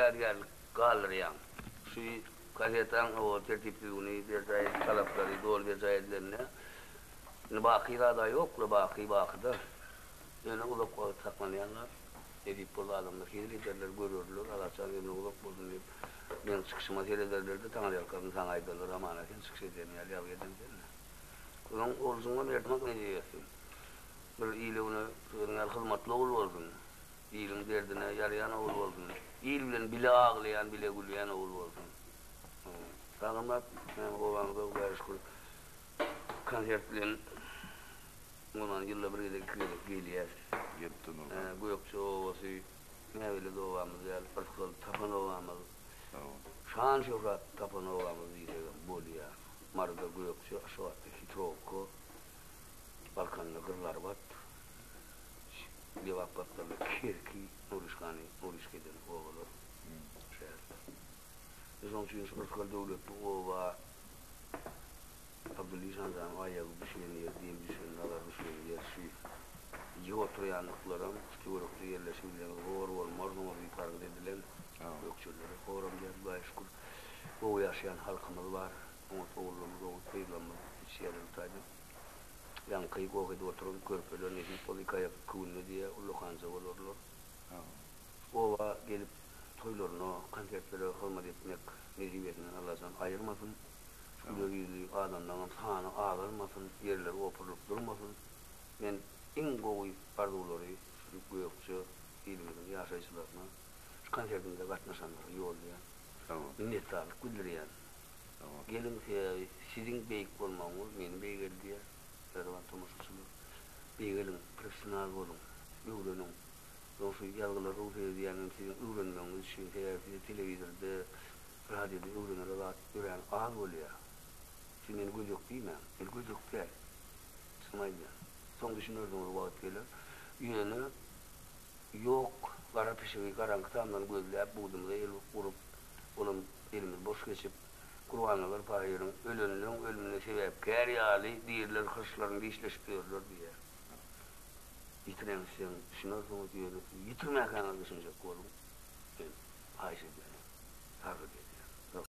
ýadygärlik galdyrýaň. Şu gazetaň hawa tertip-düzgüni berjaý edip talaplary doly berjaý edilende indi baky zad-a ýok-la baky baky-da. Ýöne uzak wagt saklanýan zat. Nesip bolsa adamlar hezil ederler, görerler, Azatjan ömri uzak bolsun diýip meň çykyşyma serederler-de taňryýalkasyn saňa aýdarlar, hamana sen çykyş edýän ýaly ýazgy eden sen-dä. Onuň oljuna bermek nesip etsin. Bir ile-güne özüň ýaly hyzmatly ogul bolsun. Iliň derdine ýaraýan ogul bolsun. Il bilen bile aglaýan, bile gülýän ogul bolsun. Sagamyrat, näme obaňyzda Hudaýa şükür konsert bilen mundan ýylda bir gezek, iki gezek gelýäs. Gelip durmaly. Gökje obasy näbelli obamyz däl, yrsgal tapan obamyz. Şan-şöhrat tapan obamyz diýsegem bolýar. Maryda Gökje, Aşgabatda Hitrowka, Balkanda Gyzylarbat, Lebap gapdalynda Kerki, Nuryşkany, Nuryşka eden obalar, şäherler. Şonuň üçin şu yrsgal-döwletli oba Abdylla işanjanyň aýagy düşen ýer, demi düşen, nazary düşen ýer şu. Ýygy oturýanlyklaram şu töwerekde ýerleşibilseňiz hor bolmarsyňyz diýip sargyt edilen gökjelere horam däl, Hudaýa şükür, gowy ýaşaýan halkymyz bar. Oňat ogullarymyz, oňat gyzlarymyz ýetişýärler bu taýda. Ýaňky goh edip oturan körpeler nesip bolsa iki aýak iki günde diýýär, ullakanja bolarlar. Oba gelip toýlaryna, konsertlere hyzmat etmek nesibesinden Allajan aýyrmasyn. Şu güler ýüzli adamlaňam sany azalmasyn, ýerleri opurylyp durmasyn. Men iň gowy arzuwlary şu gökje ilimiziň ýaşaýjylaryna, şu konsertimize gatnaşanlara ýollaýan. Minnetdarlyk bildirýän. Geliň sebäbi siziň beýik bolmagyňyz meni beýgeldýär, mähriban tomaşaçylar. Beýgeliň, professional boluň, öwreniň. Soň şu ýazgylar rugsat edýänim siziň öwrenmegiňiz üçin, sebäbi size telewizorda, radioda öwrenere zat örän az bolýar. Siz meni gödek diýmäň, men gödek däl. Çynymy aýdýan. Soň düşünersiňiz wagt geler. Ýöne ýok gara pişigi garaňky tamdan gözläp budumyza el urup, olam elimiz boş geçip, Gurbannazar pahyryň ölenleň ölümine sebäpkär ýaly diriler hyrçlaryny dişleşip ýörler diýýär. Ýitireňizseň düşünersiňiz, ýöne siz ýitirmäkäňiz düşünjek boluň. Men haýyş edýän, sargyt edýän.